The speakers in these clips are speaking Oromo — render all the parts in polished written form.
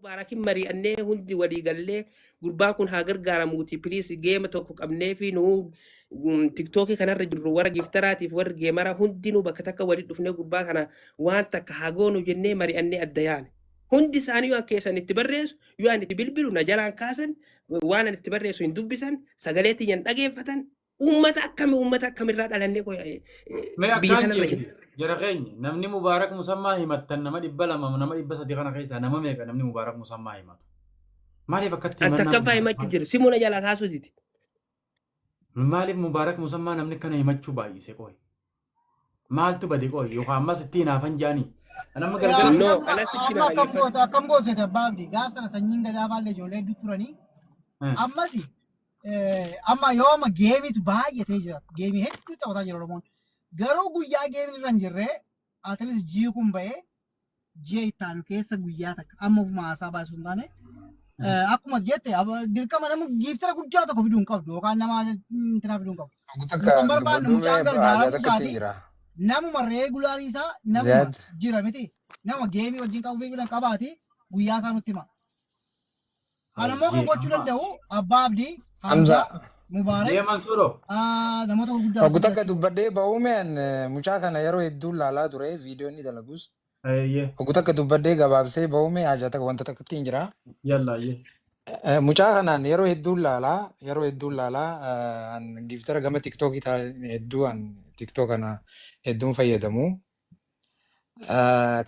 Mubaarakin mari'annee hundi walii gallee, gurbaan kun haa gargaaramuuti, please, game tokko qabnee fi nu TikTokii kanarra jirru, warra gifteraatiif warri gamera hundinuu bakka takka walitti dhufnee gurbaa kana waan takka haa goonu jennee mari'annee adda yaane. Hundi isaanii yoo keessan itti barreessu, yoo ani itti bilbilu na jalaan kaasan, waan ani itti barreessu hin dubbisan, sagalee tiyyan dhageeffatan. Uummata akkami, uummata akkamirraa dhalannee Mee biyya akkaan kanarra jeeti jira? Jara keenya, namni Mubaarak Musammaa himattan nama 200, nama 300 kana keessaa nama meeqa namni Mubaarak Musammaa himatu? Maaliif akkatti An himannaa takkaffaa Mubaarak himachuu jira. Simuu na jalaa kaasuu didi. Maaliif Mubaarak Musammaa namni kana himachuu baay'ise qoy? Maaltu bade qoy? Yookaan ammas itti hinaafan jaanii? An amma galgala No, Amma anas sitti amma hima, akkam dhaggeeffadhu. goota, akkam goosete abbaa abdii? Gaaf sana sanyiin gadaa faallee ijoollee hedduu turanii. Ammas amma yoo amma gameiitu baay'atee jira. Gameii hedduu taphataa jira Oromoon. Garuu guyyaa gameiin irra hin jirre, at least ji'i kun ba'ee ji'a itti aanu keessa guyyaa takka amma ofuma haasaa baasuu hin taane, akkuma jette dirqama nama giftera guddaa tokko fiduu hin qabdu yookaan nama intinaa fiduu hin qabdu. Ogu Nu takka kan barbaannu dubbadhume mucaan haajaa gargaaramuu takka ittiin isaati. jira. Namuma regularii isaa, namuma Ziyaad. jira miti. Nama gameii wajjin qabu beekuudhaan qabaati, guyyaa isaa nutti hima. Kana immoo kan Hayyee gochuu amma danda'u Abbaa Abdii, Hamza. Hamzaa, Mubaarak, Jee Mansuuro. Namoota gurguddaa Ogu wajjin takka jechuudha. dubbadhee ba'ume an mucaa kana yeroo hedduu laalaa ture, viidiyoo inni dalagus. Hayyee. Ogu takka dubbadhee gabaabsee ba'ume, haajaa takka wanta takka ittiin jira. Yalla, hayyee. Mucaa kanaan yeroo hedduu laalaa, yeroo hedduu laalaa, an giftera gama TikTokii hedduu, an TikTok kana hedduun fayyadamu.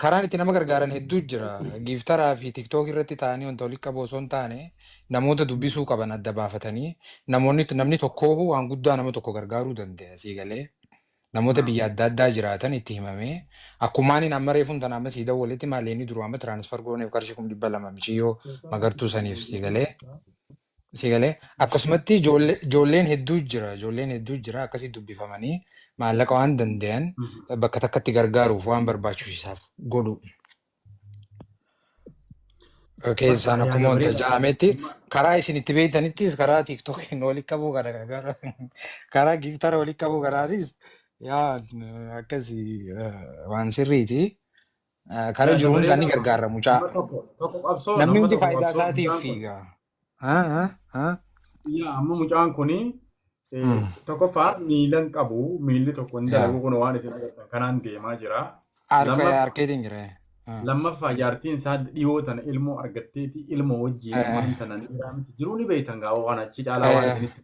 Karaan itti nama gargaaran hedduu jira. Gifteraa fi TikTok irratti ta'anii wanta walitti qabu osoo hin taane, namoota dubbisuu qaban adda baafatanii, namoonni, namni tokkoohu waan guddaa nama tokko gargaaruu danda'a sii galee. Namoota biyya adda addaa jiraatan itti himamee, akkumaan inni amma reefuun tana amma sii dawwaletti maalleenni duruu amma transfer gooneef qarshii 200,000 mishiyyoo magartuu saniif sii galee. Si galee, akkasumatti ijoolleen hedduu jira, ijoolleen hedduu jira, akkasii dubbifamanii maallaqa waan danda'an bakka takkatti gargaaruuf waan barbaachisu isaaf godhu. Bakka Keessaan yaada akkuma wanta bareedaa. ja'ametti Amma karaa isin itti beektanittis karaa TikTokiin walitti qabuu kana gara karaa giftera walitti qabuu kanaanis yaa akkasii waan sirriiti. Karaa Yaada jiru hundaan ni bareedaa kun gargaara mucaa. nama tokko tokko qabsoo Namni nama hundi tokko faayidaa qabsoo isaatiif mucaan kun fiiga. Ah, ah, ah. Yaa amma mucaan kuni tokkoffaa miila hin qabu, miilli tokko hin dalagu, kun waan isin agartan kanaan deemaa jira. Harka Lammaffaa harkeetiin jira. Lammaffaa jaartiin isaa dhiyoo tana ilmoo argatteeti, ilmoo wajjiin ammaan tana ni jira miti jiruu ni beektan gaa waan achi caalaa waan isinitti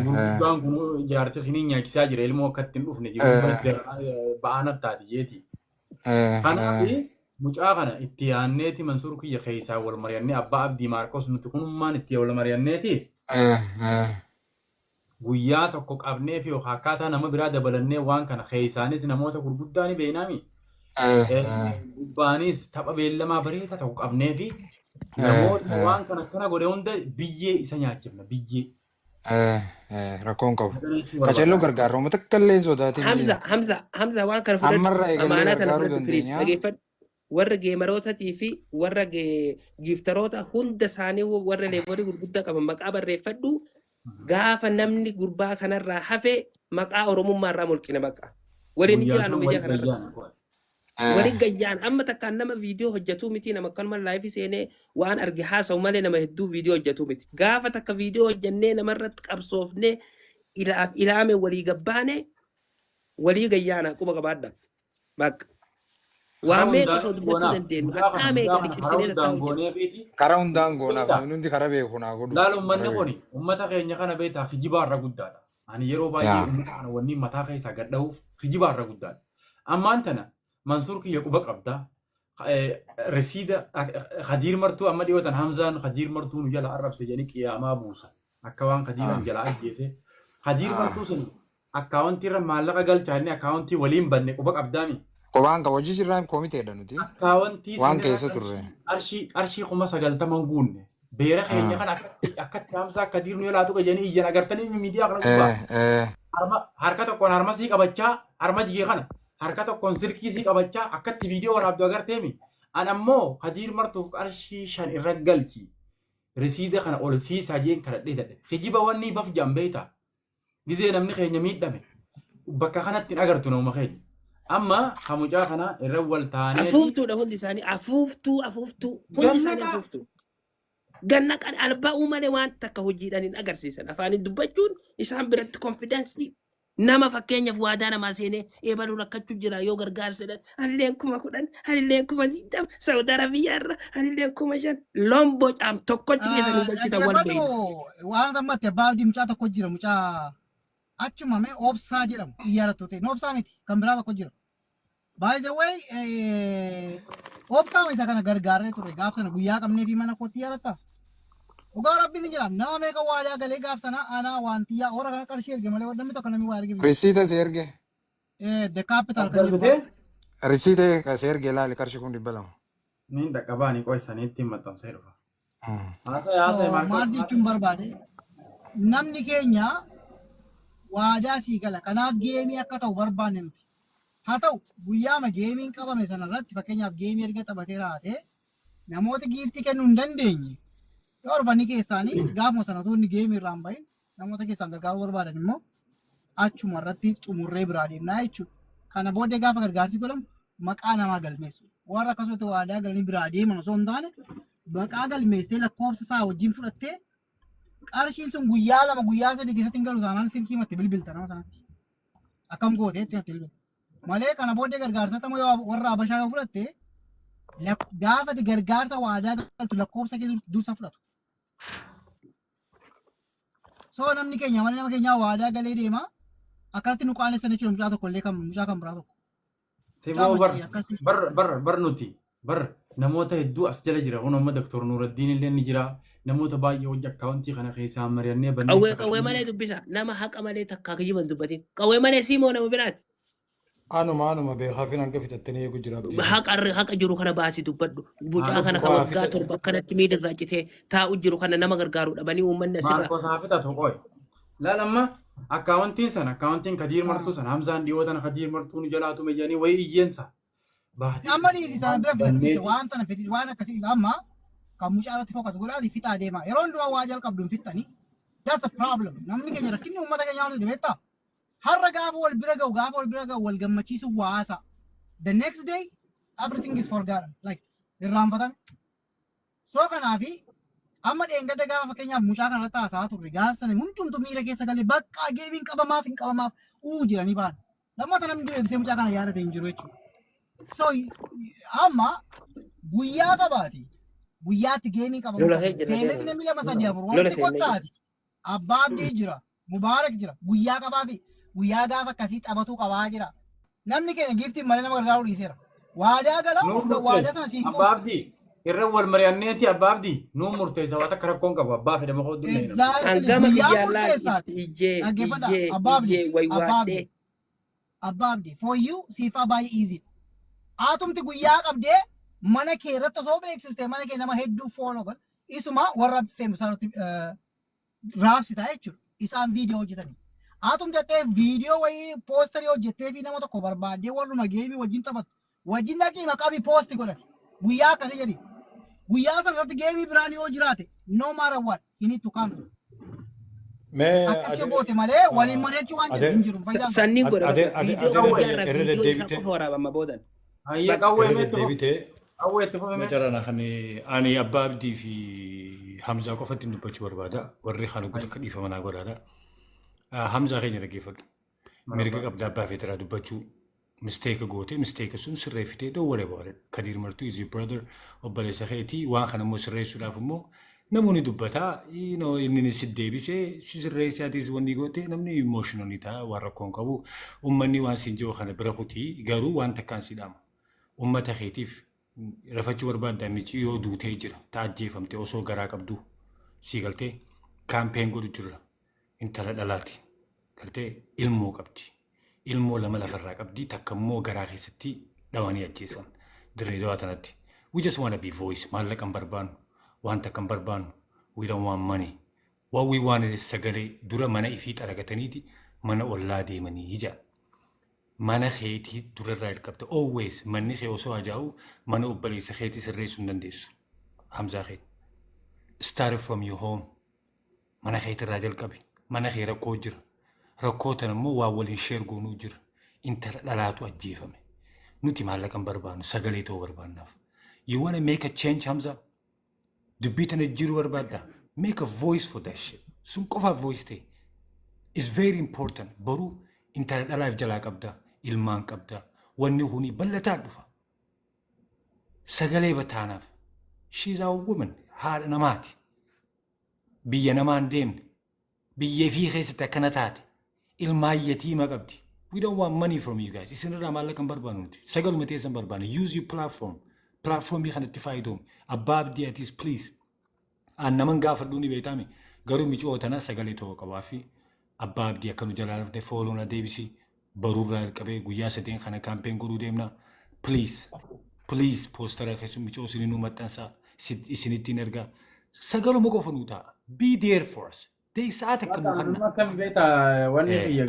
gurguddaan kun jaartii isiniin nyaachisaa jira, ilmoo akka ittiin dhufne jiru ba'aan attaati jeeti. Kanaaf mucaa kana itti yaanneeti, Mansuur kiyya keessaa wal mari'annee, Abbaa Abdii, Maarkos, nuti kunummaan itti wal mari'anneeti guyyaa tokko qabnee fi yookaan akkaataa nama biraa dabalannee waan kana keessaanis namoota gurguddaa ni beeknaami. Gubbaanis tapha beellamaa bareedaa tokko qabnee fi namoota waan kana akkana godhe hunda biyyee isa nyaachifna, biyyee. Rakkoon qabu. Kana jechuu Qaceelloo barbaada. gargaarra uummata akka illee hin sodaatin. Hamza, Hamza, Hamza, waan kana fudhadhu. Ammarraa eegallee Amaanaa tana gargaaruu fudhadhu, please. dandeenya. Dhageeffadhu. Warra gamerootatii fi warra gifteroota hunda isaanii, warra levelii gurguddaa qaban maqaa barreeffadhu. Gaafa namni gurbaa kanarraa hafe maqaa Oromummaa irraa mulqina bakka. Waliin hin Guyyaa jiraannu kan miidiyaa wal kanarra. gayyaana qofa. Waliin gayyaan amma takkaan nama viidiyoo hojjetuu miti, nama akkanuma liveii seenee waan arge haasa'u malee nama hedduu viidiyoo hojjetuu miti. Gaafa takka viidiyoo hojjennee namarratti qabsoofnee ilaaf ilaame walii gabbaane walii gayyaana, quba qabaadha. Bakka. Karaa Waan meeqa hundaan osoo dubbachuu goonaaf dandeenyu mucaa kana hadhaa mucaa meeqa kana karaa liqimsinee hundaan tattaa'u jira. gooneefiiti. Karaa hundaan goonaaf Beektaa? namni hundi karaa beeku naa godhuuf. Laal, uummanni Karaa kun beeku. uummata keenya kana beektaa, kijibaarra guddaadha. Ani yeroo baay'ee uummata kana wanni mataa keessaa gad dhahuuf kijibaarra guddaadha. Ammaan tana Mansuur kiyya quba qabda. Resiida Khadiir Martuu amma dhiyootan Hamzaan Khadiir Martuu nu jala arrabse jedhanii qiyaamaa buusan. Akka waan Khadiiran jala ajjeese. Khadiir Martuu sun accountii irra maallaqa galchaa inni accountii waliin banne quba qabdaami. Qubaan qaba, hojii jirraan koomiteedha nuti. Accountii Waan sanirra keessa turre. qarshii 90,000 guunne. Beera keenya kana akkatti Hamzaa Khadiir nu jalaa tuqa jedhanii iyyan agartanii miidiyaa kana gubbaa. Harka tokkoon harma sii qabachaa, harma jigee kana harka tokkoon silkii sii qabachaa akkatti viidiyoo waraabdu agarteemi. An ammoo Khadiir Martuuf qarshii 5 irra galchi. Risiida kana ol siisaa jeen kadhadhee dadhabe. Kijiba wanni baf jedhan beektaa? Gizee namni keenya miidhame bakka kanatti hin agartu nama keenya. Amma kan mucaa kana irra wal taaneeti. Afuuftuudha hundi isaanii, afuuftuu, afuuftuu, hundi isaanii Gannaqa. Afuuftuu. Ganna kan alba'uu malee waan takka hojiidhaan hin agarsiisan. Afaaniin dubbachuun isaan biratti confidence. Nama fakkeenyaaf waadaa namaa seenee eebaluu rakkachuu jira yoo gargaarsa jedhan, anilleen 10,000, anilleen 20,000, Saudi Arabiyaa irra anilleen 5,000, lomboo caam tokkochi keessa nu galchitan wal Dhaggeeffadhu. beeyna. Waan ammatti abbaa abdii mucaa tokko jira, mucaa achuma mee Obsaa jedhamu xiyyaara ta'e, Obsaa miti, kan biraa tokko jira. By the way, Obsaa isa kana gargaarree ture gaaf sana guyyaa qabnee fi mana kootti yaadatta. Dhugaa rabbiin ni jira, nama meeqa waadaa galee gaaf sana anaa waan xiyyaa hora kana qarshii erge malee namni tokko namni waa erge miti. Risiita si erge. The capital As kan jedhu. darbitee Risiita si erge, ilaali, qarshii 200,000. Niin dhaqqabaanii qo'isaniitti maxxansee dhufa. Haasa'e So haasa'e maal Maarkos. Jechuun barbaade, namni keenya waadaa sii gala, kanaaf game akka ta'u barbaanne nuti. Haa ta'u, guyyaama gameiin qabame sana irratti, fakkeenyaaf game erga taphatee raatee, namoota gift kennuu hin dandeenye yoo dhufanii keessaanii gaafuma sana otoo inni game irraa hin bahin namoota keessaan gargaaruu barbaadan immoo achuma irratti xumurree biraa deemnaa jechuudha. Kana booddee gaafa gargaarsi godhamu maqaa namaa galmeessu. Warra akkasumatti waadaa galanii biraa deeman osoo hin taane, maqaa galmeessitee lakkoofsa isaa wajjin fudhattee, qarshiin sun guyyaa 2, guyyaa 3 keessatti hin galu taanaan silkii matti bilbilta nama sanatti. Akkam gootee itti matti bilbilta. Malee kana booddee gargaarsa tamu yoo warra Habashaa yoo fudhatte, gaafa ati gargaarsa waadaa galtu lakkoofsa kee dursa fudhatu. So namni keenya malee nama keenyaa waadaa galee deema. Akkanatti nu qaanessan jechuudha, mucaa tokko illee kan mucaa kan biraa tokko. Siboo bar Mucaa akkasii. Bar bar bar nuti bar namoota hedduu as jala jira, kun amma Dr. Nuraddiin illee ni jira, namoota baay'ee hojii akkaawuntii kana keessaa mari'annee bannee Qawwee qawwee malee dubbisa, nama haqa malee takkaa kijiban dubbatin. Qawwee malee siimoo nama biraati. Anuma beekaa fi hanga fixattanii eegu jira abdiin. Haqa jiru kana baasi dubbadhu. Mucaa kana kan Waa waggaa 7 akkanatti miidhirraa citee taa'u jiru kana nama gargaaru dhabanii uummanni asirraa. Maarkos haa fixatu qoy. Laal, amma akkaawuntiin sana, akkaawuntiin Kadiir Martuu sana, Hamzaan dhiyoo tana Kadiir Martuu nu jalaa tume jedhanii wayii iyyeensa. Baatii Amma dhiisi, sana bira fixattise banneeti. waan sana fidi, waan akkasii amma kan mucaa irratti focus godhaati fixaa deema. Yeroo hundumaa waa jalqabdu hin fixxanii. That's a problem. Namni keenya, rakkinni uummata keenyaa walitti beektaa? Har'a gaafa wal bira ga'u, gaafa wal bira ga'u wal gammachiisu waasa. The next day everything is forgotten. Like irraanfatame. So kanaafi amma dheengadda gaafa fakkeenyaaf mucaa kanarratti haasa'aa turre, gaafa sana hundumtu miira keessa galee bakka gameiin qabamaaf hin qabamaaf uu jedhanii ba'an. Lammata namni deebisee mucaa kana yaadate hin jiru jechuudha. So amma guyyaa qabaati. Guyyaatti game qabamu Lola qabu. kee jira Feemes deema. namni lama sadii afur Lola walitti seennee jira. kottaati. Abbaa Abdii jira. Mubaarak jira. Guyyaa qabaafi guyyaa gaafa akkasii taphatuu qabaa jira. Namni keenya giftiin malee nama gargaaruu dhiiseera. Waadaa gala, Nuun waadaa murteessa. sana siin Abbaa guutu. Abdii irra wal mari'anneeti, abbaa Abdii nuun murteessa, waan takka rakkoon qabu, abbaa fedhe maqaa hodhuun dhayina. Exactly. Hangama Guyyaa kiyyaan laal murteessaati. itti ijjee Dhaggeeffadhaa. ijjee Abbaa Abdii. ijjee Abbaa waywaadhee. Abdii. Abbaa Abdii. For you siifaa baay'ee easy. Atumti guyyaa qabdee mana kee irratti osoo beeksistee, mana kee nama hedduu follow godha. Isuma warra feemisaarratti raabsitaa jechuudha. Isaan viidiyoo hojjetanii. Atumti jettee viidiyoo wayii poosterii hojjettee fi nama tokko barbaaddee warruma game wajjin taphatu wajjin dhaqii maqaa fi post godhati. Guyyaa akkasii jedhi. Guyyaa sana irratti game biraan yoo jiraate, no matter what, he need to cancel. Mee Akkas yoo goote malee waliin mari'achuu waan jedhu hin jiru. Faayidaan qabu. Sanniin godha bakka ade viidiyoo guyyaa irraa irra viidiyoo isaa deddeebitee qofa waraabama boodan. Hayya Bakka qawwee irra mee itti fufi. deddeebitee Qawwee itti fufi mee. Macarana kan ani abbaa abdii fi Hamzaa qofatti dubbachuu barbaada. Warri kan guutuu akka dhiifama naa godhaadha. Hamzaa keenya dhaggeeffadhu. Mirga qabda abbaa feeteraa dubbachuu. Mistake goote, mistake sun sirreeffitee, don't worry about it. Kadiir Martuu is your brother, obboleessa keetii. Waan kana immoo sirreessuudhaaf immoo namoonni dubbataa, inni si deebisee si sirreessee, atis wanni goote namni emotionally ta'a, waan rakkoon qabu. Uummanni waan siin jiru kana bira kutii, garuu waan takkaan si dhaama. Uummata keetiif rafachuu barbaadda, mici yoo duutee jira ta ajjeefamte osoo garaa qabdu sii galtee campaign godhu jirra. Intala dhalaati galtee ilmoo qabdi, ilmoo lama lafarraa qabdi, takka immoo garaa keessatti dhawanii ajjeesan Dirree Dawaa tanatti. We just wanna be voice. Maallaqa hin barbaannu, waan takka hin barbaannu. We don't want money. What we want is sagalee. Dura mana ifii xaragataniiti mana ollaa deemanii ija mana keetii durarraa jalqabte. Always manni kee osoo ajaa'u mana obboleessa keetii sirreessuu hin dandeessu. Hamzaa kee, start from your home. Mana keetirraa jalqabi. Mana kee rakkoo jira, rakkoo tana immoo waan waliin share goonuu jira. Intala dhalaatu ajjeefame. Nuti maallaqa hin barbaannu, sagalee ta'uu barbaannaaf. You wanna make a change, Hamza? Dubbii tana jijjiiruu barbaaddaa? Make a voice for that shit. Sun qofaaf voice ta'e. Is very important. Boruu intala dhalaaf jalaa qabda, ilmaan qabda. Wanni kuni bal'ataa dhufa. Sagalee bataanaaf. She's our woman. Haadha namaati. Biyya namaan deemne. Biyya ifii keessatti akkana taate. Ilmaan yatiima qabdi. We don't want money from you guys. Isinirraa maallaqa hin barbaannu nuti. Sagaluma teessan barbaannu. Use your platform. Platformii kanatti fayyadamu. Abbaa Abdii, atis please. Aan naman gaafadhuu ni beektaami. Garuu micoo tana sagalee tokko qabaa fi Abbaa Abdii akka nu jalaa dhufne follow na deebisi. Baruurraa jalqabee guyyaa sadeen kana campaign godhuu deemna. Please. Please, poostara keessa micoo isinii nu maxxansaa. Isinittiin ergaa. Sagaluma qofa nuu ta'a. Be there for us. Dee sa'aat akka nu Bakka kanna. akkami beektaa wanni kiyya